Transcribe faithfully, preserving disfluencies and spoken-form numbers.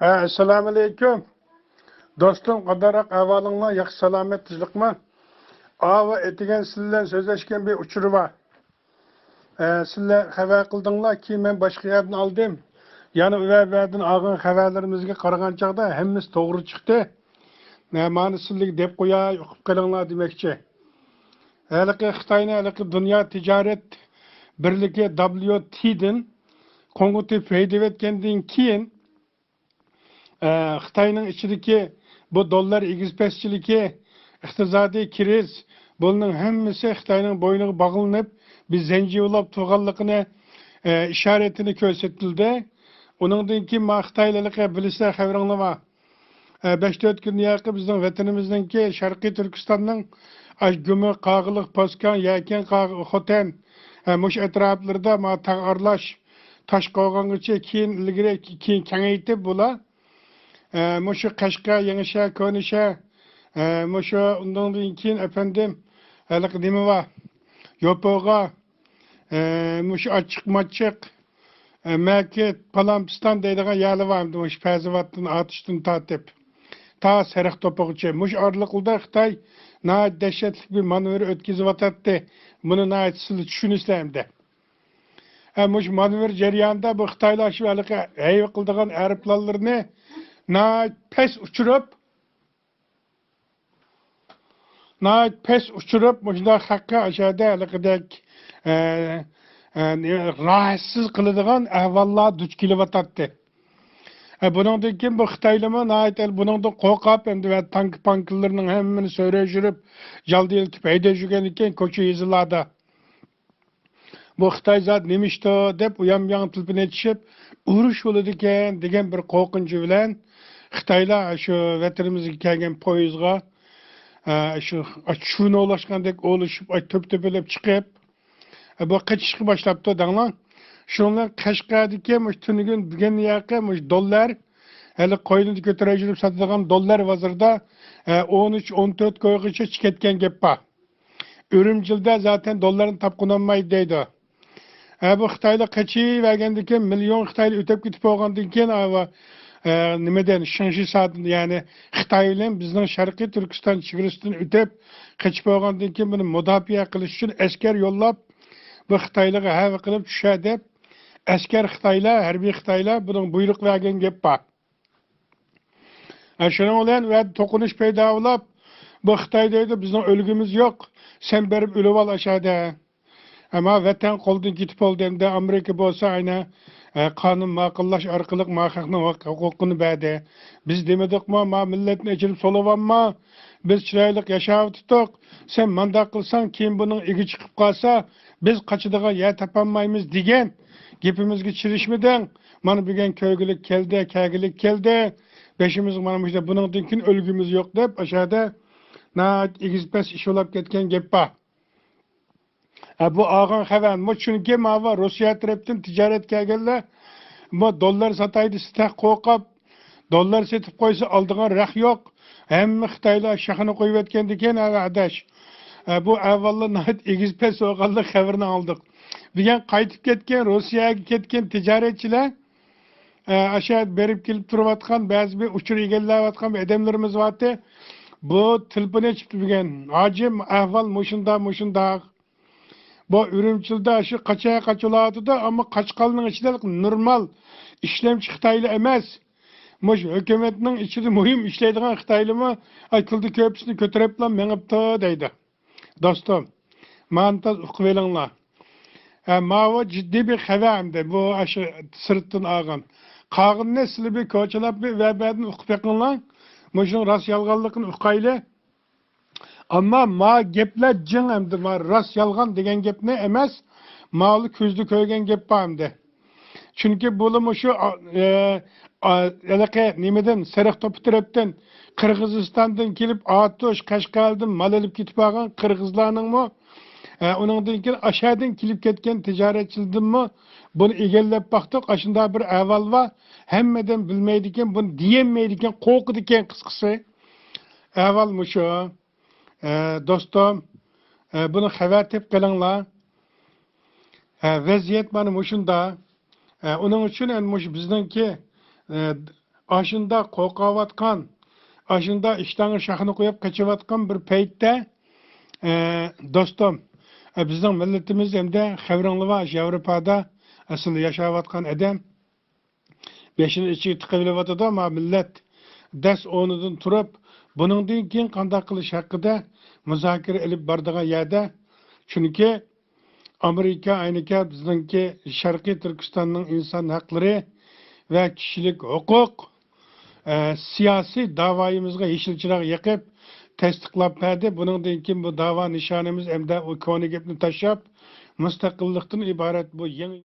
ھە، ئەسسالامۇئەلەيكۇم. دوستۇم، قانداقراق ئەھۋالىڭلار؟ ياخشى سالامەت، تىنچلىقمۇ؟ ئاۋۇ ئەتىگەن سىلەر بىلەن سۆزلەشكەن بىر ئۇچۇر بار. ئە، سىلەر خەۋەر قىلدىڭلار، كېيىن مەن باشقا يەردىن ئالدىم. يەنە ئۇ يەردىن ئالغان خەۋەرلىرىمىزگە قارىغان چاغدا ھەممىسى توغرا چىقتى. ئە، مانا سىلەرگە دەپ قوياي، ئۇقۇپ قېلىڭلار دېمەكچى. ھېلىقى خىتاينى ھېلىقى دۇنيا تىجارەت بىرلىكى، دابليۇ تىدىن، كوڭگۇتى پەيدىۋەتكەندىن كېيىن، ئە، خىتاينىڭ ئىچىدىكى بۇ دوللار ئېگىز-پەسچىلىكى، ئىقتىسادىي كىرىز، بۇنىڭ ھەممىسى خىتاينىڭ بوينىغا باغلىنىپ، بىر زەنجىر بولاپ تۇرغانلىقىنى، ئە، ئىشارىتىنى كۆرسىتىلدى. ئۇنىڭدىن كېيىن ما خىتايلىقى بىلىسىلەر، خەۋىرىڭلار بار. ئە، بەش تۆت كۈندىن ياقى بىزنىڭ ۋەتىنىمىزنىڭكى شەرقىي تۈركىستاننىڭ ئاشۇ گۇمى، قاغىلىق، پوسكان، يەكەن، قاغ-، خوتەن، ئە، مۇشۇ ئەتراپلىرىدا ما تاغ ئارىلاش تاش قوغانغىچە كېيىن ئىلگىرى، كېيىن كېڭەيتىپ بۇلار، ئە، مۇشۇ قەشقەر، يېڭىشەھەر، كونىشەھەر، ئە، مۇشۇ ئۇندىن كېيىن ئەپەندىم ھېلىقى نېمە بار؟ يوپۇرغا، ئە، مۇشۇ ئاچچىق-ماچچىق، ئە، مەكىت، پالان-پىستان دەيدىغان يەرلەر بار ئەمدى مۇشۇ پەرزىۋاتتىن، ئاتۇشتىن تارتىپ تا سېرىق توپىغىچە. مۇشۇ ئارىلىقلاردا خىتاي ناھايىتى دەھشەتلىك بىر مانېۋىر ئۆتكۈزۈۋاتاتتى. بۇنى ناھايىتى سىلەر چۈشىنىسىلەر ئەمدى. ھە، مۇشۇ مانېۋىر جەريانىدا بۇ خىتايلار شۇ ھېلىقى ھەيۋە قىلىدىغان ئايروپىلانلىرىنى ناھايىتى پەس ئۇچۇرۇپ، ناھايىتى پەس ئۇچۇرۇپ، مۇشۇنداق خەققە ئاشۇ يەردە ھېلىقىدەك، ئە، ئە، راھەتسىز قىلىدىغان ئەھۋاللار دۇچ كېلىۋاتاتتى. ئە، بۇنىڭدىن كېيىن بۇ خىتايلىمۇ ناھايىتى بۇنىڭدىن قورقۇپ، ئەمدى ۋە تانكا پانكىلىرىنىڭ ھەممىنى سۆرەپ يۈرۈپ، جالدا ئېلىتىپ ھەيدەپ يۈرگەندىن كېيىن كوچا يېزىلاردا بۇ خىتاي زادى نېمە ئىشتۇ دەپ ئۇيان-بۇيان تېلېفون ئېتىشىپ، ئۇرۇش بولىدىكەن دېگەن بىر قورقۇنچى بىلەن خىتايلار شۇ ۋەتىنىمىزگە كەلگەن پويىزغا، ئە، شۇ چۇۋنى ئوۋلاشقاندەك ئوۋلىشىپ، ئاي، تۆپ-تۆپىلەپ چىقىپ، ئە، بۇ قېچىشقا باشلاپتۇ دەڭلار. شۇنىڭ بىلەن قەشقەردىكى مۇشۇ تۈنۈگۈن، بۈگۈن ياقى مۇشۇ دوللار، ھېلى قوينىدا كۆتۈرۈپ يۈرۈپ ساتىدىغان دوللار بازىرىدا، ئە، ئون ئۈچ، ئون تۆت كويغىچە چىقىپ كەتكەن گەپ بار. ئۈرۈمچىدە زاتەن دوللارنى تاپقىنالمايدۇ دەيدۇ. ھە، بۇ خىتايلار قېچىۋەرگەندىن كېيىن، مىليون خىتايلار ئۆتۈپ كېتىپ بولغاندىن كېيىن، ئاۋۇ، ئە، نېمىدىن، شېڭشىسادىن، يەنى خىتاي بىلەن بىزنىڭ شەرقىي تۈركىستان چېگرىسىدىن ئۆتۈپ قېچىپ بولغاندىن كېيىن، بۇنى مۇداپىئە قىلىش ئۈچۈن ئەسكەر يوللاپ، بۇ خىتايلارغا ھەۋە قىلىپ چۈشە دەپ، ئەسكەر خىتايلار، ھەربىي خىتايلار بۇنىڭغا بۇيرۇق بەرگەن گەپ بار. ھە، شۇنىڭ بىلەن ئۇ يەردە توقۇنۇش پەيدا بولۇپ، بۇ خىتاي دەيدۇ، بىزنىڭ ئۆلگۈمىز يوق، سەن بېرىپ ئۆلۈۋال ئاشۇ يەردە. ئەمما ۋەتەن قولدىن كېتىپ بولدى، ئەمدى ئامېرىكا بولسا ئەنە، ئە، قانۇن ماقۇللاش ئارقىلىق ما خەقنىڭ ھوق-، ھوقۇقىنى بەردى. بىز دېمىدۇقمۇ، ما مىللەتنى ئېچىلىپ سولىۋالما، بىز چىرايلىق ياشاۋاتىدۇق، سەن مانداق قىلساڭ، كېيىن بۇنىڭ ئىگە چىقىپ قالسا، بىز قاچىدىغان يەر تاپالمايمىز دېگەن گېپىمىزگە چىرىشمىدىڭ. مانا بۈگۈن كۆرگۈلۈك كەلدى، كەلگۈلۈك كەلدى. بېشىمىزغا مانا مۇشۇنداق، بۇنىڭدىن كېيىن ئۆلگۈمىز يوق دەپ، ئاشۇ يەردە ناھايىتى ئېگىز-پەس ئىش بولاپ كەتكەن گەپ بار. ھە، بۇ ئالغان خەۋەر. بۇ چۈنكى ماۋۇ روسىيە تەرەپتىن تىجارەت كەلگەنلەر، بۇ دوللار ساتاي دېسە تېخى قورقۇپ، دوللار سېتىپ قويسا ئالىدىغان رەخ يوق. ھەممە خىتايلار شاخىنى قويۇۋەتكەندىكىن، ھە، ئاداش. ھە، بۇ ئەھۋاللار ناھايىتى ئېگىز-پەس بولغانلىق خەۋىرىنى ئالدۇق. بۈگۈن قايتىپ كەتكەن، روسىيەگە كەتكەن تىجارەتچىلەر، ئە، ئاشۇ يەردە بېرىپ كېلىپ تۇرۇۋاتقان، بەزى بىر ئۇچۇر ئىگىلەۋاتقان بىر ئادەملىرىمىز بارتى. بۇ تېلېفون ئېچىپتۇ بۈگۈن. ھاجىم، ئەھۋال مۇشۇنداق، مۇشۇنداق. بۇ ئۈرۈمچىدە شۇ قاچا قاچىلاۋاتىدۇ، ئەمما قاچقاننىڭ ئىچىدە نورمال ئىشلەمچى خىتايلار ئەمەس. مۇشۇ ھۆكۈمەتنىڭ ئىچىدە مۇھىم ئىشلەيدىغان خىتايلارمۇ، ئاي، كۈندە كۆپىسىنى كۆتۈرۈپلا مېڭىپتۇ دەيدۇ. دوستۇم، مانا تاز ئۇقۇۋېلىڭلار. ھە، ماۋۇ جىددىي بىر خەۋەر ئەمدى. بۇ ئاشۇ سىرتتىن ئالغان. قالغىنىنى سىلى بىر كوچىلاپ بىر ۋەبەدىن ئۇقۇپ بېقىڭلار. مۇشۇنىڭ راست يالغانلىقىنى ئۇقايلى. ئەمما ما گەپلەر جىڭ ئەمدى، ما راست يالغان دېگەن گەپنى ئەمەس، ماۋۇ كۆزدە كۆرگەن گەپ بار ئەمدى. چۈنكى بۇلىمۇ شۇ، ئا، ئە، ئا، ھېلىقى نېمىدىن، سېرىق توپا تەرەپتىن، قىرغىزىستاندىن كېلىپ ئاتۇش، قەشقەردىن مال ئېلىپ كېتىپ بارغان قىرغىزلارنىڭمۇ، ئە، ئۇنىڭدىن كېيىن ئاشەدىن كېلىپ كەتكەن تىجارەتچىلىرىدىنمۇ بۇنى ئىگىلەپ باقتۇق. ئاشۇنداق بىر ئەھۋال بار. ھەممىدىن بىلمەيدىكەن، بۇنى دېيەلمەيدىكەن، قورقىدىكەن قىسقىسى. ئەھۋال مۇشۇ. ئە، دوستۇم، ئە، بۇنى خەۋەر تېپىپ قېلىڭلار. ئە، ۋەزىيەت مانا مۇشۇندا. ئە، ئۇنىڭ ئۈچۈن ئەنە مۇشۇ بىزنىڭكى، ئە، ئاشۇنداق قورقۇۋاتقان، ئاشۇنداق ئىشتانغا شاخنى قويۇپ قېچىۋاتقان بىر پەيتتە، ئە، دوستۇم، ئە، بىزنىڭ مىللىتىمىز ھەمدە خەۋىرىڭلار بار، ياۋروپادا ئەسلى ياشاۋاتقان ئادەم بېشىنى ئىچىگە تىقىۋېلىۋاتىدۇ، ئەمما مىللەت دەس ئورنىدىن تۇرۇپ، بۇنىڭدىن كېيىن قانداق قىلىش ھەققىدە مۇزاكىرە ئېلىپ بارىدىغان يەردە، چۈنكى ئامېرىكا ئەينىكەن بىزنىڭكى شەرقىي تۈركىستاننىڭ ئىنسان ھەقلىرى ۋە كىشىلىك ھوقۇق، ئە، سىياسىي داۋايىمىزغا يېشىل چىراغ يېقىپ، تەستىقلاپ بەردى. بۇنىڭدىن كېيىن بۇ داۋا نىشانىمىز ئەمدى ئۇ كونا گەپنى تاشلاپ، مۇستەقىللىقتىن ئىبارەت بۇ يېڭى